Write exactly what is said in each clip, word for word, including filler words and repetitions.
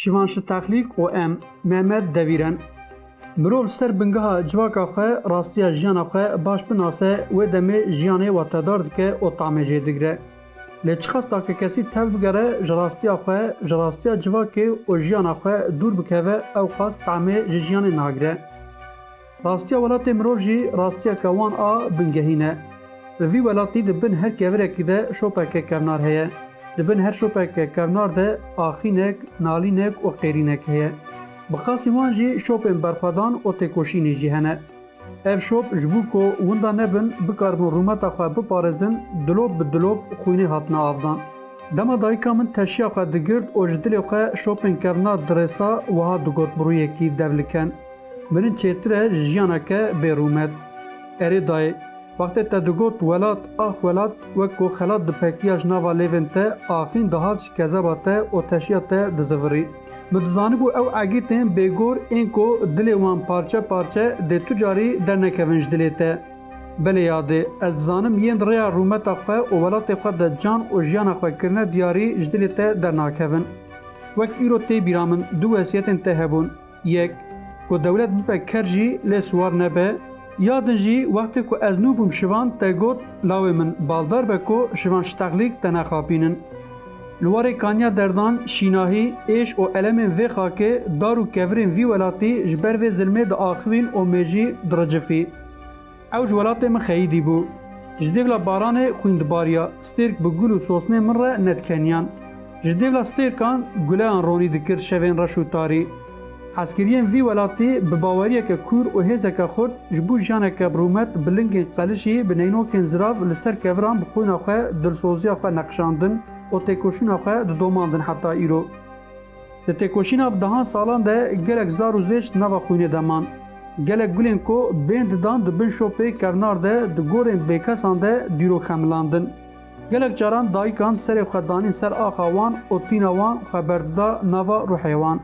Şivan Şitexlîk û em, Mehmet Devîren. Mirov li ser bingeha civaka xwe, rastiya jiyana xwe baş binase, wê demê jiyanê watedar dike û tamê jê digire. Lê çiqas takekesî tev bigere, ji rastiya xwe, ji rastiya civakê û jiyana xwe dûr bikeve, ew qas tamê ji jiyanê nagire. Rastiya welatê mirov jî rastiyeke wan a bingehîn e. Li vî welatî di bin her kevirekî de şopeke kevnar heye. Di bin her şopeke kevnar de axînek, nalînek û qêrînek heye. Bi qasî wan jî şopên berxwedan û têkoşînê jî hene. Ev şop ji bo ku winda nebin, bikaribin rûmeta xwe biparêzin, dilop bi dilop xwînê hatine avdan. Dema dayika min teşiya xwe digirt û ji dilê xwe şopên kevnar dirêsa, wiha digot bi rûyekî devliken: Mirin çêtir e ji jiyaneke bê rûmet. Erê dayê, wextê te digot welat, ax welat, wek ku xelat dipekiya ji nava lêvên te, axîn dihat ji kezeba te û teşiya te dizivirî. Min dizanibû ew egîtên bêgor ên ku dilê wan parçe parçe dê tu carî dernekevin ji dilê te. Belê yadê, ez dizanim yên di rêya rûmeta xwe û welatê xwe de can û jiyana xwe kirine diyarî ji dilê te dernakevin. Wek îro tê bîra min du wesiyetên te hebûn. Yek, ku dewlet bibe ker jî lê siwar nebe. Ya din jî, wextê ku ez nû bûm şivan, te got, lawê min, baldar be ku şivan Şitexlîk te nexapînin. Li warê kaniya derdan, şînahî, êş û elemên vê xakê, dar û kevirên vî welatî ji ber vê zilmê diaxivîn û mêjî diricifî. Ew ji welatê min xeyidî bû. Ji dêvla baranê xwîn dibariya, stêrk bi gul û sosnên min re nedikeniyan. Ji dêvla stêrkan guleyan ronî dikir şevên reş û tarî. Hezkiriyên vî welatî bi baweriyeke kûr û hêzeke xurt ji bo jiyaneke bi rûmet bi lingên qelişî, bi neynokên zirav li ser keviran bi xwîna xwe dilsoziya xwe neqişandin û têkoşîna xwe didomandin heta îro. Di têkoşîna bi dehan salan de gelek zar û zêç di nava xwînê de man. Gelek gulên ku bên didan di bin şopê kevnar de, di gorên bêkesan de dîrok xemilandin. Gelek caran dayikan serê xwe danîn ser axa wan û tîna wan xwe berdida nava ruhê wan.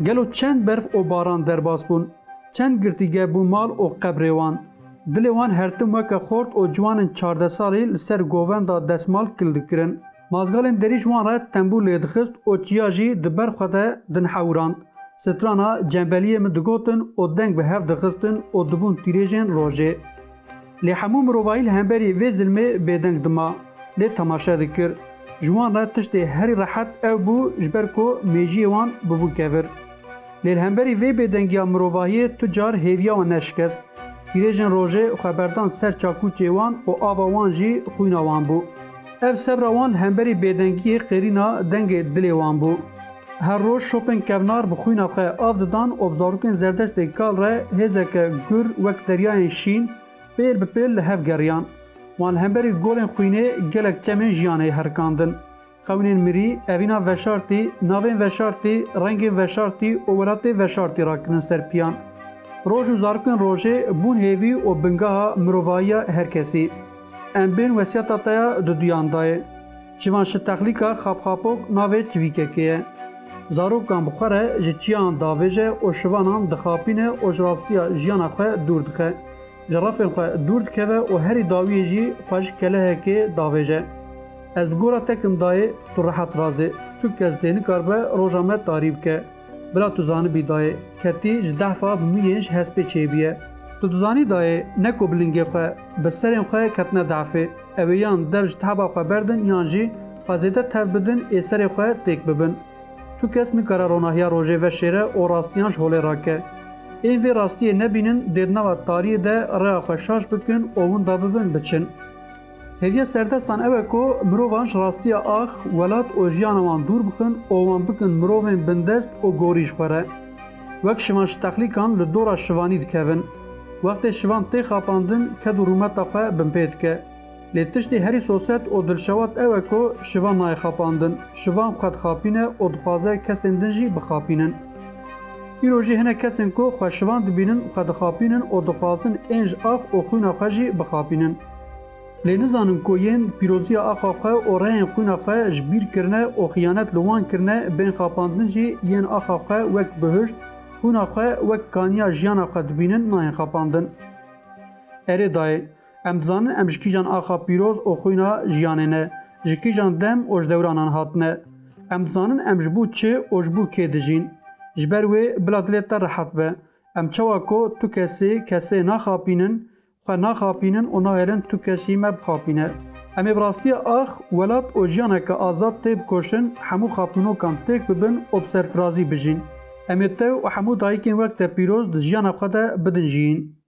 Gelo çend berf û baran derbas bûn? Çend girtîge bûn mal û qebrê wan? Dilê wan her tim weke xort û ciwanên çardeh salî li ser govenda desmal kil dikirin. Mazgalên derî ji wan re tembûr lê dixist û çiya jî di ber xwe de dinhewirand. Strana cembeliyê min digotin û deng bi hev dixistin û dibûn tîrêjên rojê. Lê hemû mirovahî li hemberî vê zilmê bêdeng dima, lê temaşe dikir. Ji wan re tiştê herî rehet ew bû, ji ber ku mêjiyê wan bûbû kevir. Lê li hemberî vê bêdengiya mirovahiyê tu car hêviya wan neşikest. Tîrêjên rojê xwe berdan ser çakûçê wan û ava wan jî xwîna wan bû. Ev sebra wan li hemberî bêdengiyê qêrîna dengê dilê wan bû. Her roj şopên kevnar bi xwîna xwe av didan û bi zarokên Zerdeştê kal re hêzeke gur wek deryayên şîn pêl bi pêl li hev geriyan. Wan li hemberî golên xwînê gelek çemên jiyanê herikandin. Xewnên mirî, evîna veşartî, navên veşartî, rengên veşartî û welatê veşartî rakirin ser piyan. Roj û zarokên rojê bûn hêvî û bingeha mirovahiya her kesî. Em bên wesiyeta te ya duduyan dayê. Şivan Şitexlîka Xapxapok navê çivîkekê ye. Zarokan bi xwe re ji çiyan davêje û şivanan dixapîne û ji rastiya jiyana xwe dûr dixe. Ji refên xwe dûr dikeve û herî dawiyê jî xwe ji kelehekê davêje. Ez bi gora te kim dayê, tu rehet razê. Tu kes dê nikaribe roja me tarî bike. Bila tu zanibî dayê, ketî ji dehfa bi mûyên ji hespê çêbûye. Tu dizanî dayê, ne ku bi lingê xwe, bi serên xwe ketine dehfê. Ew ê yan dev ji tehba xwe berdin yan jî xwe zêde tev bidin ê serê xwe têk bibin. Tu kes nikare ronahiya rojê veşêre û rastiyan ji holê rake. Ên vê rastiyê nebînin dê di nava tariyê de rêya xwe şaş bikin û winda bibin biçin. Hêviya serdestan ew e ku mirovan ji rastiya ax, welat û jiyana wan dûr bixin û wan bikin mirovên bindest û gorî ji xwe re. Wek şivan Şitexlîkan li dora şivanî dikevin. Wextê şivan tê xapandin, ked û rûmeta xwe binpê dike. Lê tiştê herî soset û dilşewat ew e ku şivan nayê xapandin. Şivan xwe dixapîne û dixwaze kesên din jî bixapînin. Îro jî hinek kesên ku xwe şivan dibînin, xwe dixapînin û dixwazin ên ji ax û xwîna xwe jî bixapînin. Lê nizanin ku yên pîroziya axa xwe û rehên xwîna xwe ji bîr kirine û xiyanet li wan kirine, bên xapandin jî yên axa xwe wek bihişt, xwîna xwe wek kaniya jiyana xwe dibînin, nayên xapandin. Erê dayê, em dizanin em ji kîjan axa pîroz û xwîna jiyanê ne, ji kîjan dem û ji dewranan hatine. Em dizanin em ji bo çi û ji bo kê dijîn. Ji ber wê bila dilê te rehet be. Em çawa ku tu kesê, kesê naxapînin, xwe naxapînin û nahêlin tu kesî me bixapîne. Em ê bi rastiya ax, welat û jiyaneke azad têbikoşin, hemû xapûnokan têk bibin û bi serfirazî bijîn. Em ê te û hemû dayikên wek te pîroz di jiyana xwe de bidin jiyîn.